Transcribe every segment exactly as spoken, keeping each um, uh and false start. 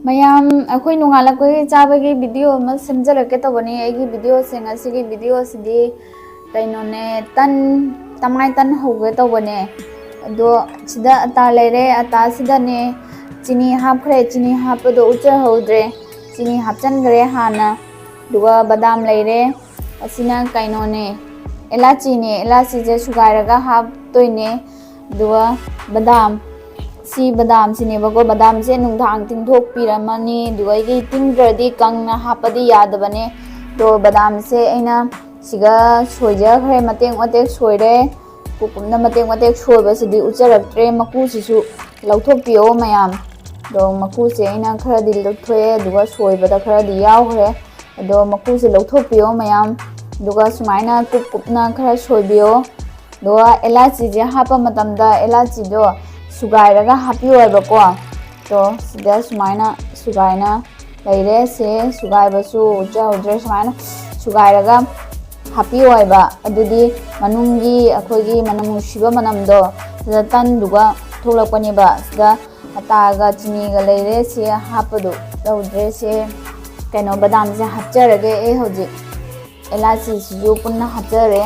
ꯃꯌꯥꯝ, ꯑꯩꯈꯣꯏ ꯅꯣꯡꯉꯥꯜꯂꯛꯄꯒꯤ ꯆꯥꯕꯒꯤ ꯚꯤꯗꯤꯑꯣ ꯑꯃ ꯁꯦꯝꯖꯔꯛꯀꯦ ꯇꯧꯕꯅꯤ꯫ ꯑꯩꯒꯤ ꯚꯤꯗꯤꯑꯣꯁꯦ, ꯉꯁꯤꯒꯤ ꯚꯤꯗꯤꯑꯣꯁꯤꯗꯤ ꯀꯩꯅꯣꯅꯦ, ꯇꯟ, ꯇꯃꯥꯏ ꯇꯟ ꯍꯧꯒꯦ ꯇꯧꯕꯅꯦ꯫ ꯑꯗꯣ ꯁꯤꯗ ꯑꯇꯥ ꯂꯩꯔꯦ, ꯑꯇꯥꯁꯤꯗꯅꯦ ꯆꯤꯅꯤ ꯍꯥꯞꯈ꯭ꯔꯦ꯫ ꯆꯤꯅꯤ ꯍꯥꯞꯄꯗꯣ ꯎꯠꯆꯍꯧꯗ꯭ꯔꯦ, ꯆꯤꯅꯤ ꯍꯥꯞꯆꯟꯈ꯭ꯔꯦ ꯍꯥꯟꯅ꯫ ꯑꯗꯨꯒ ꯕꯗꯥꯝ ꯂꯩꯔꯦ, ꯑꯁꯤꯅ ꯀꯩꯅꯣꯅꯦ, ꯑꯦꯂꯥꯆꯤꯅꯦ꯫ ꯑꯦꯂꯥꯆꯤꯁꯦ ꯁꯨꯒꯥꯏꯔꯒ ꯍꯥꯞꯇꯣꯏꯅꯦ꯫ ꯑꯗꯨꯒ ꯕꯗꯥꯝ, ꯁꯤ ꯕꯗꯥꯝꯁꯤꯅꯦꯕꯀꯣ꯫ ꯕꯗꯥꯝꯁꯦ ꯅꯨꯡꯗꯥꯡ ꯇꯤꯡꯊꯣꯛꯄꯤꯔꯝꯃꯅꯤ꯫ ꯑꯗꯨꯒ ꯑꯩꯒꯤ ꯇꯤꯡꯗ꯭ꯔꯗꯤ ꯀꯪꯅ ꯍꯥꯞꯄꯗꯤ ꯌꯥꯗꯕꯅꯦ꯫ ꯑꯗꯣ ꯕꯗꯥꯝꯁꯦ ꯑꯩꯅ ꯁꯤꯒ ꯁꯣꯏꯖꯈ꯭ꯔꯦ, ꯃꯇꯦꯛ ꯃꯇꯦꯛ ꯁꯣꯏꯔꯦ꯫ ꯀꯨꯞ ꯀꯨꯞꯅ ꯃꯇꯦꯛ ꯃꯇꯦꯛ ꯁꯣꯏꯕꯁꯤꯗꯤ ꯎꯠꯆꯔꯛꯇ꯭ꯔꯦ꯫ ꯃꯀꯨꯁꯤꯁꯨ ꯂꯧꯊꯣꯛꯄꯤꯌꯣ ꯃꯌꯥꯝ꯫ ꯑꯗꯣ ꯃꯀꯨꯁꯦ ꯑꯩꯅ ꯈꯔꯗꯤ ꯂꯧꯊꯣꯛꯑꯦ, ꯑꯗꯨꯒ ꯁꯣꯏꯕꯗ ꯈꯔꯗꯤ ꯌꯥꯎꯈ꯭ꯔꯦ꯫ ꯑꯗꯣ ꯃꯀꯨꯁꯦ ꯂꯧꯊꯣꯛꯄꯤꯌꯣ ꯃꯌꯥꯝ꯫ ꯑꯗꯨꯒ ꯁꯨꯃꯥꯏꯅ ꯀꯨꯞ ꯀꯨꯞꯅ ꯈꯔ ꯁꯣꯏꯕꯤꯌꯣ꯫ ꯑꯗꯨꯒ ꯑꯦꯂꯥꯆꯤꯁꯦ ꯍꯥꯞꯄ ꯃꯇꯝꯗ ꯑꯦꯂꯥꯆꯤꯗꯣ ꯁꯨꯒꯥꯏꯔꯒ ꯍꯥꯞꯄꯤꯌꯣ ꯍꯥꯏꯕꯀꯣ꯫ ꯇꯣ, ꯁꯤꯗ ꯁꯨꯃꯥꯏꯅ ꯁꯨꯒꯥꯏꯅ ꯂꯩꯔꯦ꯫ ꯁꯦ ꯁꯨꯒꯥꯏꯕꯁꯨ ꯎꯠꯆꯍꯧꯗ꯭ꯔꯦ꯫ ꯁꯨꯃꯥꯏꯅ ꯁꯨꯒꯥꯏꯔꯒ ꯍꯥꯞꯄꯤꯌꯣ ꯍꯥꯏꯕ꯫ ꯑꯗꯨꯗꯤ ꯃꯅꯨꯡꯒꯤ ꯑꯩꯈꯣꯏꯒꯤ ꯃꯅꯝ ꯅꯨꯡꯁꯤꯕ ꯃꯅꯝꯗꯣ ꯁꯤꯗ ꯇꯟꯗꯨꯒ ꯊꯣꯛꯂꯛꯄꯅꯦꯕ꯫ ꯁꯤꯗ ꯑꯇꯥꯒ ꯆꯤꯅꯤꯒ ꯂꯩꯔꯦ꯫ ꯁꯤ ꯍꯥꯞꯄꯗꯣ ꯇꯧꯗ꯭ꯔꯦ꯫ ꯁꯦ ꯀꯩꯅꯣ, ꯕꯗꯥꯝꯁꯦ ꯍꯥꯞꯆꯔꯒꯦ ꯑꯩ ꯍꯧꯖꯤꯛ꯫ ꯑꯦꯂꯥꯆꯤꯁꯤꯁꯨ ꯄꯨꯟꯅ ꯍꯥꯞꯆꯔꯦ꯫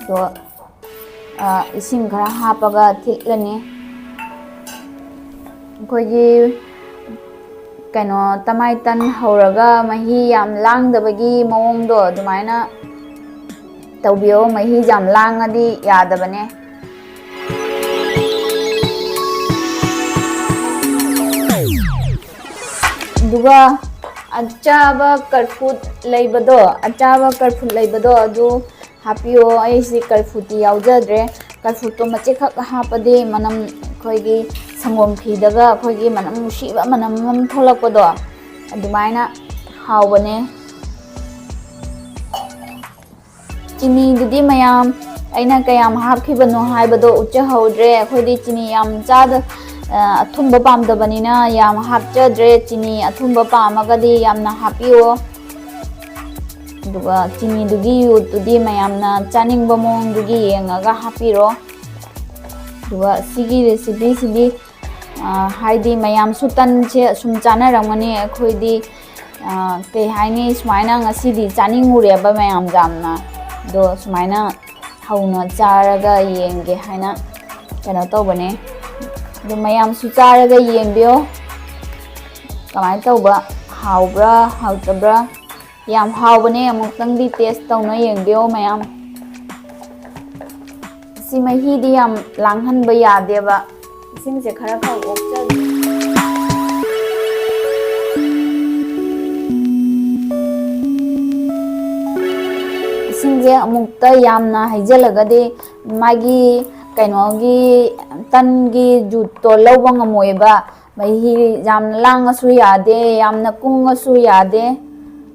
ꯑꯗꯣ, ꯑ, ꯏꯁꯤꯡ ꯈꯔ ꯍꯥꯞꯄꯒ ꯊꯤꯠꯂꯅꯤ꯫ ꯑꯩꯈꯣꯏꯒꯤ ꯀꯩꯅꯣ, ꯇꯃꯥꯏ ꯇꯟ ꯍꯧꯔꯒ ꯃꯍꯤ ꯌꯥꯝ ꯂꯥꯡꯗꯕꯒꯤ ꯃꯑꯣꯡꯗꯣ ꯑꯗꯨꯃꯥꯏꯅ ꯇꯧꯕꯤꯌꯣ꯫ ꯃꯍꯤ ꯌꯥꯝ ꯂꯥꯡꯉꯗꯤ ꯌꯥꯗꯕꯅꯦ꯫ ꯑꯗꯨꯒ ꯑꯆꯥꯕ ꯀꯔꯐꯨꯠ ꯂꯩꯕꯗꯣ, ꯑꯆꯥꯕ ꯀꯔꯐꯨꯠ ꯂꯩꯕꯗꯣ ꯑꯗꯨ ꯍꯥꯞꯄꯤꯌꯣ꯫ ꯑꯩꯁꯤ ꯀꯔꯐꯨꯠꯇꯤ ꯌꯥꯎꯖꯗ꯭ꯔꯦ꯫ ꯀꯔꯐꯨꯠꯇꯣ ꯃꯆꯦꯠꯈꯛ ꯍꯥꯞꯄꯗꯤ ꯃꯅꯝ, ꯑꯩꯈꯣꯏꯒꯤ ꯁꯪꯒꯣꯝ ꯈꯤꯔꯗꯒ ꯑꯩꯈꯣꯏꯒꯤ ꯃꯅꯝ ꯅꯨꯡꯁꯤꯕ ꯃꯅꯝ ꯑꯃ ꯊꯣꯛꯂꯛꯄꯗꯣ ꯑꯗꯨꯃꯥꯏꯅ ꯍꯥꯎꯕꯅꯦ꯫ ꯆꯤꯅꯤꯗꯨꯗꯤ ꯃꯌꯥꯝ ꯑꯩꯅ ꯀꯌꯥꯝ ꯍꯥꯞꯈꯤꯕꯅꯣ ꯍꯥꯏꯕꯗꯣ ꯎꯠꯆꯍꯧꯗ꯭ꯔꯦ꯫ ꯑꯩꯈꯣꯏꯗꯤ ꯆꯤꯅꯤ ꯌꯥꯝ ꯆꯥꯗ-, ꯑ, ꯑꯊꯨꯝꯕ ꯄꯥꯝꯗꯕꯅꯤꯅ ꯌꯥꯝ ꯍꯥꯞꯆꯗ꯭ꯔꯦ꯫ ꯆꯤꯅꯤ ꯑꯊꯨꯝꯕ ꯄꯥꯝꯃꯒꯗꯤ ꯌꯥꯝꯅ ꯍꯥꯞꯄꯤꯌꯣ꯫ ꯑꯗꯨꯒ ꯆꯤꯅꯤꯗꯨꯒꯤ ꯌꯨꯠꯇꯨꯗꯤ ꯃꯌꯥꯝꯅ ꯆꯥꯅꯤꯡꯕ ꯃꯑꯣꯡꯗꯨꯒꯤ ꯌꯦꯡꯉꯒ ꯍꯥꯞꯄꯤꯔꯣ꯫ ꯑꯗꯨꯒ ꯁꯤꯒꯤ ꯔꯦꯁꯤꯄꯤꯁꯤꯗꯤ, ꯍꯥꯏꯗꯤ ꯃꯌꯥꯝꯁꯨ ꯇꯟꯁꯦ ꯑꯁꯨꯝ ꯆꯥꯅꯔꯝꯒꯅꯤ꯫ ꯑꯩꯈꯣꯏꯗꯤ ꯀꯩ ꯍꯥꯏꯅꯤ, ꯁꯨꯃꯥꯏꯅ ꯉꯁꯤꯗꯤ ꯆꯥꯅꯤꯡꯉꯨꯔꯦꯕ ꯃꯌꯥꯝ ꯌꯥꯝꯅ꯫ ꯑꯗꯣ ꯁꯨꯃꯥꯏꯅ ꯍꯧꯅ ꯆꯥꯔꯒ ꯌꯦꯡꯒꯦ ꯍꯥꯏꯅ ꯀꯩꯅꯣ ꯇꯧꯕꯅꯦ꯫ ꯑꯗꯨ ꯃꯌꯥꯝꯁꯨ ꯆꯥꯔꯒ ꯌꯦꯡꯕꯤꯌꯣ, ꯀꯃꯥꯏꯅ ꯇꯧꯕ, ꯍꯥꯎꯕ꯭ꯔꯥ ꯍꯥꯎꯇꯕ꯭ꯔꯥ꯫ ꯌꯥꯝ ꯍꯥꯎꯕꯅꯦ, ꯑꯃꯨꯛꯇꯪꯗꯤ ꯇꯦꯁ ꯇꯧꯅ ꯌꯦꯡꯕꯤꯌꯣ ꯃꯌꯥꯝ꯫ ꯁꯤ ꯃꯍꯤꯗꯤ ꯌꯥꯝ ꯂꯥꯡꯍꯟꯕ ꯌꯥꯗꯦꯕ꯫ ꯏꯁꯤꯡꯁꯦ ꯈꯔ ꯈꯔ ꯑꯣꯛꯆꯒꯦ꯫ ꯏꯁꯤꯡꯁꯦ ꯑꯃꯨꯛꯇ ꯌꯥꯝꯅ ꯍꯩꯖꯤꯜꯂꯒꯗꯤ ꯃꯥꯒꯤ ꯀꯩꯅꯣꯒꯤ ꯇꯟꯒꯤ ꯖꯨꯠꯇꯣ ꯂꯧꯕ ꯉꯝꯃꯣꯏꯕ꯫ ꯃꯍꯤ ꯌꯥꯝꯅ ꯂꯥꯡꯉꯁꯨ ꯌꯥꯗꯦ, ꯌꯥꯝꯅ ꯀꯨꯡꯉꯁꯨ ꯌꯥꯗꯦ꯫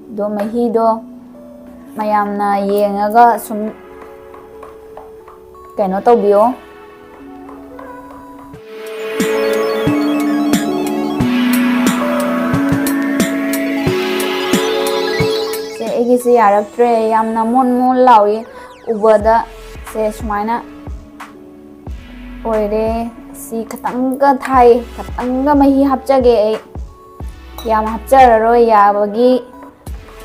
ꯑꯗꯣ ꯃꯍꯤꯗꯣ ꯃꯌꯥꯝꯅ ꯌꯦꯡꯉꯒ ꯁꯨꯝ ꯀꯩꯅꯣ ꯇꯧꯕꯤꯌꯣ꯫ ꯁꯦ, ꯑꯩꯒꯤꯁꯦ ꯌꯥꯔꯛꯇ꯭ꯔꯦ, ꯌꯥꯝꯅ ꯃꯣꯟ ꯃꯣꯟ ꯂꯥꯎꯏ ꯎꯕꯗ꯫ ꯁꯦ, ꯁꯨꯃꯥꯏꯅ ꯑꯣꯏꯔꯦ꯫ ꯁꯤ ꯈꯇꯪꯒ ꯊꯥꯏ, ꯈꯇꯪꯒ ꯃꯍꯤ ꯍꯥꯞꯆꯒꯦ ꯑꯩ꯫ ꯌꯥꯝ ꯍꯥꯞꯆꯔꯔꯣꯏ, ꯌꯥꯕꯒꯤ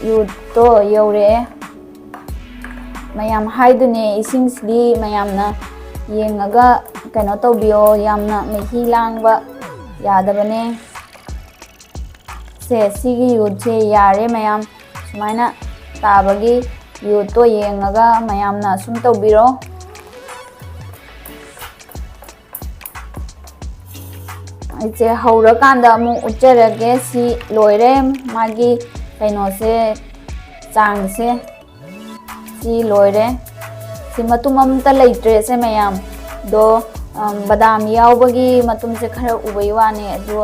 ꯌꯨꯠꯇꯣ ꯌꯧꯔꯛꯑꯦ꯫ ꯃꯌꯥꯝ ꯍꯥꯏꯗꯨꯅꯦ, ꯏꯁꯤꯡꯁꯤꯗꯤ ꯃꯌꯥꯝꯅ ꯌꯦꯡꯉꯒ ꯀꯩꯅꯣ ꯇꯧꯕꯤꯌꯣ, ꯌꯥꯝꯅ ꯃꯍꯤ ꯂꯥꯡꯕ ꯌꯥꯗꯕꯅꯦ꯫ ꯁꯦ, ꯁꯤꯒꯤ ꯌꯨꯠꯁꯦ ꯌꯥꯔꯦ ꯃꯌꯥꯝ꯫ ꯁꯨꯃꯥꯏꯅ ꯇꯥꯕꯒꯤ ꯌꯨꯠꯇꯣ ꯌꯦꯡꯉꯒ ꯃꯌꯥꯝꯅ ꯑꯁꯨꯝ ꯇꯧꯕꯤꯔꯣ꯫ ꯑꯩꯁꯦ ꯍꯧꯔꯀꯥꯟꯗ ꯑꯃꯨꯛ ꯎꯠꯆꯔꯒꯦ꯫ ꯁꯤ ꯂꯣꯏꯔꯦ, ꯃꯥꯒꯤ ꯀꯩꯅꯣꯁꯦ, ꯆꯥꯡꯁꯦ꯫ ꯁꯤ ꯂꯣꯏꯔꯦ꯫ ꯁꯤ ꯃꯇꯨꯝ ꯑꯝꯇ ꯂꯩꯇ꯭ꯔꯦ ꯁꯦ ꯃꯌꯥꯝ꯫ ꯑꯗꯣ, ꯑꯝ, ꯕꯗꯥꯝ ꯌꯥꯎꯕꯒꯤ ꯃꯇꯨꯝꯁꯦ ꯈꯔ ꯎꯕꯩ ꯋꯥꯅꯦ꯫ ꯑꯗꯣ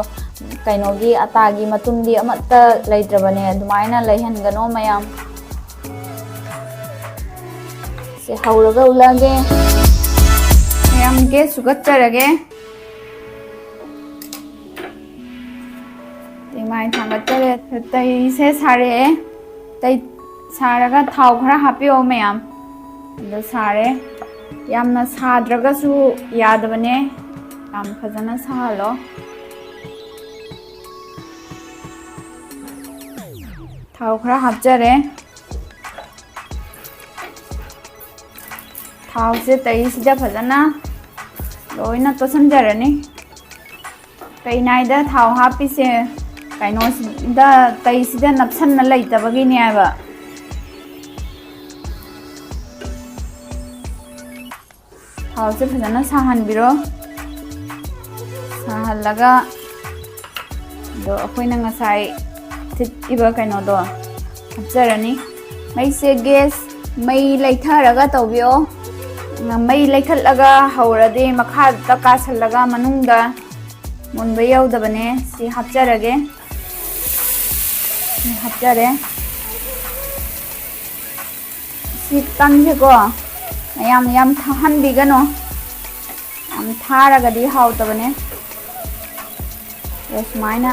ꯀꯩꯅꯣꯒꯤ ꯑꯇꯥꯒꯤ ꯃꯇꯨꯝꯗꯤ ꯑꯃꯠꯇ ꯂꯩꯇ꯭ꯔꯕꯅꯦ꯫ ꯑꯗꯨꯃꯥꯏꯅ ꯂꯩꯍꯟꯒꯅꯣ ꯃꯌꯥꯝ꯫ ꯁꯦ ꯍꯧꯔꯒ ꯎꯠꯂꯛꯑꯒꯦ꯫ ꯃꯌꯥꯝ ꯒꯦꯁ ꯁꯨꯒꯠꯆꯔꯒꯦ꯫ ꯇꯩꯃꯥꯏ ꯊꯥꯡꯒꯠꯆꯔꯦ꯫ ꯇꯩꯁꯦ ꯁꯥꯔꯛꯑꯦ꯫ ꯇꯩ ꯁꯥꯔꯒ ꯊꯥꯎ ꯈꯔ ꯍꯥꯞꯄꯤꯌꯣ ꯃꯌꯥꯝ꯫ ꯑꯗꯣ ꯁꯥꯔꯦ꯫ ꯌꯥꯝꯅ ꯁꯥꯗ꯭ꯔꯒꯁꯨ ꯌꯥꯗꯕꯅꯦ꯫ ꯌꯥꯝ ꯐꯖꯅ ꯁꯥꯍꯜꯂꯣ꯫ ꯊꯥꯎ ꯈꯔ ꯍꯥꯞꯆꯔꯦ꯫ ꯊꯥꯎꯁꯦ ꯇꯩꯁꯤꯗ ꯐꯖꯅ ꯂꯣꯏꯅ ꯇꯣꯠꯁꯤꯟꯖꯔꯅꯤ꯫ ꯀꯩꯅꯥꯏꯗ ꯊꯥꯎ ꯍꯥꯞꯄꯤꯁꯦ ꯀꯩꯅꯣꯁꯤꯗ, ꯇꯩꯁꯤꯗ ꯅꯞꯁꯟꯅ ꯂꯩꯇꯕꯒꯤꯅꯦꯕ꯫ ꯊꯥꯎꯁꯦ ꯐꯖꯅ ꯁꯥꯍꯟꯕꯤꯔꯣ꯫ ꯁꯥꯍꯜꯂꯒ ꯑꯗꯣ ꯑꯩꯈꯣꯏꯅ ꯉꯁꯥꯏ ꯊꯤꯠꯂꯤꯕ ꯀꯩꯅꯣꯗꯣ ꯍꯥꯞꯆꯔꯅꯤ꯫ ꯃꯩꯁꯦ ꯒ꯭ꯌꯥꯁ ꯃꯩ ꯂꯩꯊꯔꯒ ꯇꯧꯕꯤꯌꯣ꯫ ꯃꯩ ꯂꯩꯈꯠꯂꯒ ꯍꯧꯔꯗꯤ ꯃꯈꯥꯗ ꯀꯥꯁꯜꯂꯒ ꯃꯅꯨꯡꯗ ꯃꯨꯟꯕ ꯌꯧꯗꯕꯅꯦ꯫ ꯁꯤ ꯍꯥꯞꯆꯔꯒꯦ꯫ ꯁꯤ ꯍꯥꯞꯆꯔꯦ꯫ ꯁꯤ ꯇꯟꯁꯦꯀꯣ ꯃꯌꯥꯝ ꯌꯥꯝ ꯊꯥꯍꯟꯕꯤꯒꯅꯨ꯫ ꯌꯥꯝ ꯊꯥꯔꯒꯗꯤ ꯍꯥꯎꯇꯕꯅꯦ꯫ ꯑꯗꯣ ꯁꯨꯃꯥꯏꯅ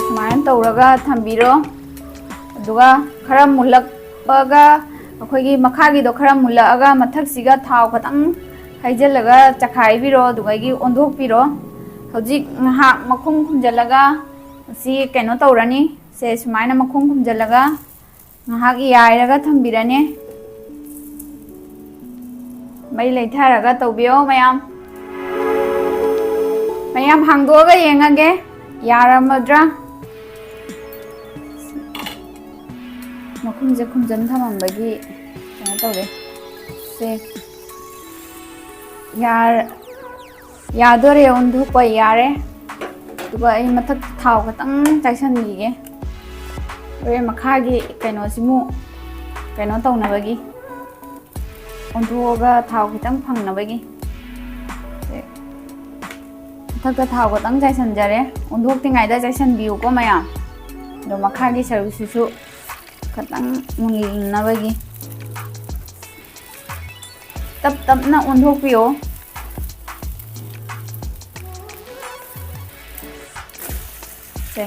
ꯁꯨꯃꯥꯏꯅ ꯇꯧꯔꯒ ꯊꯝꯕꯤꯔꯣ꯫ ꯑꯗꯨꯒ ꯈꯔ ꯃꯨꯜꯂꯛꯄꯒ, ꯑꯩꯈꯣꯏꯒꯤ ꯃꯈꯥꯒꯤꯗꯣ ꯈꯔ ꯃꯨꯜꯂꯛꯑꯒ ꯃꯊꯛꯁꯤꯒ ꯊꯥꯎ ꯈꯇꯪ ꯍꯩꯖꯤꯜꯂꯒ ꯆꯈꯥꯏꯕꯤꯔꯣ꯫ ꯑꯗꯨꯗꯒꯤ ꯑꯣꯟꯊꯣꯛꯄꯤꯔꯣ꯫ ꯍꯧꯖꯤꯛ ꯉꯥꯏꯍꯥꯛ ꯃꯈꯨꯝ ꯈꯨꯝꯖꯤꯜꯂꯒ ꯁꯤ ꯀꯩꯅꯣ ꯇꯧꯔꯅꯤ꯫ ꯁꯦ ꯁꯨꯃꯥꯏꯅ ꯃꯈꯨꯝ ꯈꯨꯝꯖꯤꯜꯂꯒ ꯉꯥꯏꯍꯥꯛ ꯌꯥꯏꯔꯒ ꯊꯝꯕꯤꯔꯅꯤ꯫ ꯃꯩ ꯂꯩꯊꯔꯒ ꯇꯧꯕꯤꯌꯣ ꯃꯌꯥꯝ꯫ ꯃꯌꯥꯝ ꯍꯥꯡꯗꯣꯛꯑꯒ ꯌꯦꯡꯉꯒꯦ ꯌꯥꯔꯝꯃꯗ꯭ꯔꯥ꯫ ꯃꯈꯨꯝꯁꯦ ꯈꯨꯝꯖꯤꯟ ꯊꯝꯃꯝꯕꯒꯤ ꯀꯩꯅꯣ ꯇꯧꯔꯦ꯫ ꯁꯦ ꯌꯥꯔ-, ꯌꯥꯗꯣꯔꯦ, ꯑꯣꯟꯊꯣꯛꯄ ꯌꯥꯔꯦ꯫ ꯑꯗꯨꯒ ꯑꯩ ꯃꯊꯛ ꯊꯥꯎ ꯈꯇꯪ ꯆꯥꯏꯁꯟꯈꯤꯒꯦ꯫ ꯍꯣꯔꯦꯟ ꯃꯈꯥꯒꯤ ꯀꯩꯅꯣꯁꯤꯃꯨꯛ ꯀꯩꯅꯣ ꯇꯧꯅꯕꯒꯤ, ꯑꯣꯟꯊꯣꯛꯑꯒ ꯊꯥꯎ ꯈꯤꯇꯪ ꯐꯪꯅꯕꯒꯤ꯫ ꯃꯊꯛꯇ ꯊꯥꯎ ꯈꯇꯪ ꯆꯥꯏꯁꯟꯖꯔꯦ꯫ ꯑꯣꯟꯊꯣꯛꯇ꯭ꯔꯤꯉꯩꯗ ꯆꯥꯏꯁꯟꯕꯤꯌꯨꯀꯣ ꯃꯌꯥꯝ꯫ ꯑꯗꯣ ꯃꯈꯥꯒꯤ ꯁꯔꯨꯛꯁꯤꯁꯨ ꯈꯇꯪ ꯃꯨꯟꯅꯕꯒꯤ꯫ ꯇꯞ ꯇꯞꯅ ꯑꯣꯟꯊꯣꯛꯄꯤꯌꯣ꯫ ꯁꯦ,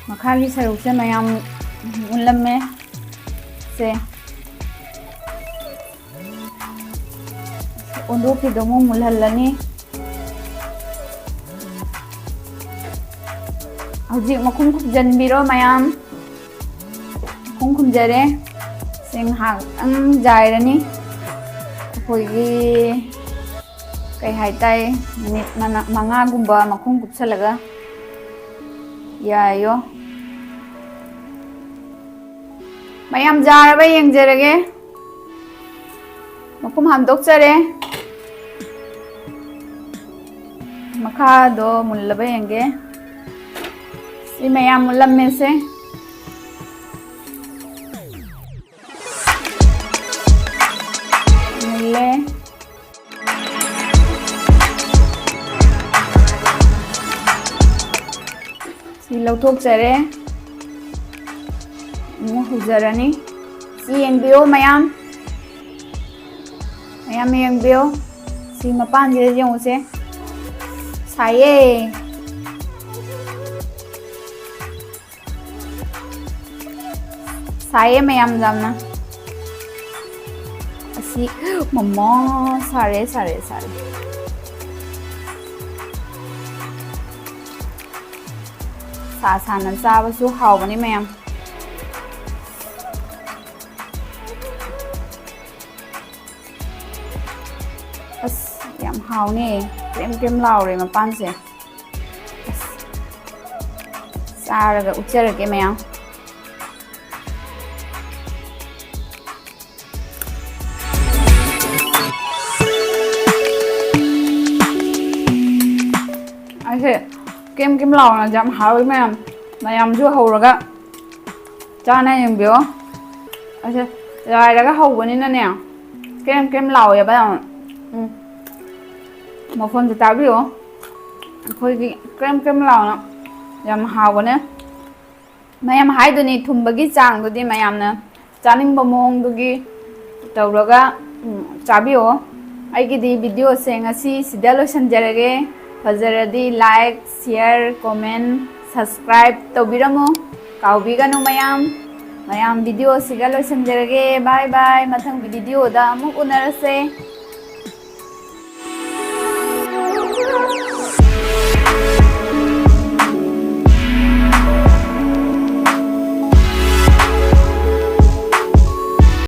ꯃꯈꯥꯒꯤ ꯁꯔꯨꯛꯁꯦ ꯃꯌꯥꯝ ꯃꯨꯜꯂꯝꯃꯦ꯫ ꯁꯦ, ꯑꯣꯟꯊꯣꯛꯈꯤꯗꯣ ꯑꯃꯨꯛ ꯃꯨꯜꯍꯜꯂꯅꯤ꯫ ꯍꯧꯖꯤꯛ ꯃꯈꯨꯝ ꯈꯨꯝꯖꯤꯟꯕꯤꯔꯣ ꯃꯌꯥꯝ꯫ ꯃꯈꯨꯝ ꯈꯨꯝꯖꯔꯦ꯫ ꯁꯦ, ꯉꯥꯏꯍꯥꯛꯇꯪ ꯌꯥꯏꯔꯅꯤ꯫ ꯑꯩꯈꯣꯏꯒꯤ ꯀꯩ ꯍꯥꯏꯇꯥꯔꯦ, ꯃꯤꯅꯤꯠ ꯃꯉꯥ-, ꯃꯉꯥꯒꯨꯝꯕ ꯃꯈꯨꯝ ꯀꯨꯞꯁꯜꯂꯒ ꯌꯥꯏꯌꯣ꯫ ꯃꯌꯥꯝ ꯌꯥꯔꯕ ꯌꯦꯡꯖꯔꯒꯦ꯫ ꯃꯈꯨꯝ ꯍꯥꯡꯗꯣꯛꯆꯔꯦ꯫ ꯃꯈꯥꯗꯣ ꯃꯨꯜꯂꯕ ꯌꯦꯡꯒꯦ꯫ ꯁꯤ ꯃꯌꯥꯝ ꯃꯨꯜꯂꯝꯃꯦꯁꯦ꯫ ꯃꯨꯜꯂꯦ꯫ ꯁꯤ ꯂꯧꯊꯣꯛꯆꯔꯦ꯫ ꯑꯃꯨꯛ ꯍꯧꯖꯔꯅꯤ꯫ ꯁꯤ ꯌꯦꯡꯕꯤꯌꯣ ꯃꯌꯥꯝ꯫ ꯃꯌꯥꯝ ꯌꯦꯡꯕꯤꯌꯣ꯫ ꯁꯤ ꯃꯄꯥꯟꯁꯤꯗ ꯌꯦꯡꯉꯨꯁꯦ꯫ ꯁꯥꯏꯌꯦ꯫ ꯁꯥꯏꯌꯦ ꯃꯌꯥꯝ ꯌꯥꯝꯅ꯫ ꯑꯁꯤ, ꯃꯃꯥ, ꯁꯥꯔꯦ, ꯁꯥꯔꯦ, ꯁꯥꯔꯦ꯫ ꯁꯥ ꯁꯥꯅ ꯆꯥꯕꯁꯨ ꯍꯥꯎꯕꯅꯤ ꯃꯌꯥꯝ꯫ ꯑꯁ, ꯌꯥꯝ ꯍꯥꯎꯅꯦ꯫ ꯀ꯭ꯔꯦꯝ ꯀ꯭ꯔꯦꯝ ꯂꯥꯎꯔꯦ ꯃꯄꯥꯟꯁꯦ꯫ ꯑꯁ, ꯆꯥꯔꯒ ꯎꯠꯆꯔꯒꯦ ꯃꯌꯥꯝ꯫ ꯑꯩꯁꯦ ꯀ꯭ꯔꯦꯝ ꯀ꯭ꯔꯦꯝ ꯂꯥꯎꯅ ꯌꯥꯝ ꯍꯥꯎꯋꯤ ꯃꯌꯥꯝ꯫ ꯃꯌꯥꯝꯁꯨ ꯍꯧꯔꯒ ꯆꯥꯅ ꯌꯦꯡꯕꯤꯌꯣ꯫ ꯑꯩꯁꯦ ꯌꯥꯏꯔꯒ ꯍꯧꯕꯅꯤꯅꯅꯦ, ꯀ꯭ꯔꯦꯝ ꯀ꯭ꯔꯦꯝ ꯂꯥꯎꯋꯦꯕ ꯌꯥꯝꯅ꯫ ꯎꯝ꯫ ꯃꯈꯣꯟꯁꯦ ꯇꯥꯕꯤꯌꯣ꯫ ꯑꯩꯈꯣꯏꯒꯤ ꯀ꯭ꯔꯦꯝ ꯀ꯭ꯔꯦꯝ ꯂꯥꯎꯅ ꯌꯥꯝ ꯍꯥꯎꯕꯅꯦ꯫ ꯃꯌꯥꯝ ꯍꯥꯏꯗꯨꯅꯤ, ꯊꯨꯝꯕꯒꯤ ꯆꯥꯡꯗꯨꯗꯤ ꯃꯌꯥꯝꯅ ꯆꯥꯅꯤꯡꯕ ꯃꯑꯣꯡꯗꯨꯒꯤ ꯇꯧꯔꯒ, ꯎꯝ, ꯆꯥꯕꯤꯌꯣ꯫ ꯑꯩꯒꯤꯗꯤ videoꯁꯦ ꯉꯁꯤ ꯁꯤꯗ ꯂꯣꯏꯁꯤꯟꯖꯔꯒꯦ꯫ ꯐꯖꯔꯗꯤ like, share, comment, subscribe ꯇꯧꯕꯤꯔꯝꯃꯨ꯫ ꯀꯥꯎꯕꯤꯒꯅꯨ ꯃꯌꯥꯝ꯫ ꯃꯌꯥꯝ, video ꯁꯤꯒ ꯂꯣꯏꯁꯤꯟꯖꯔꯒꯦ꯫ Bye bye꯫ ꯃꯊꯪ video ꯗ ꯑꯃꯨꯛ ꯎꯅꯔꯁꯦ꯫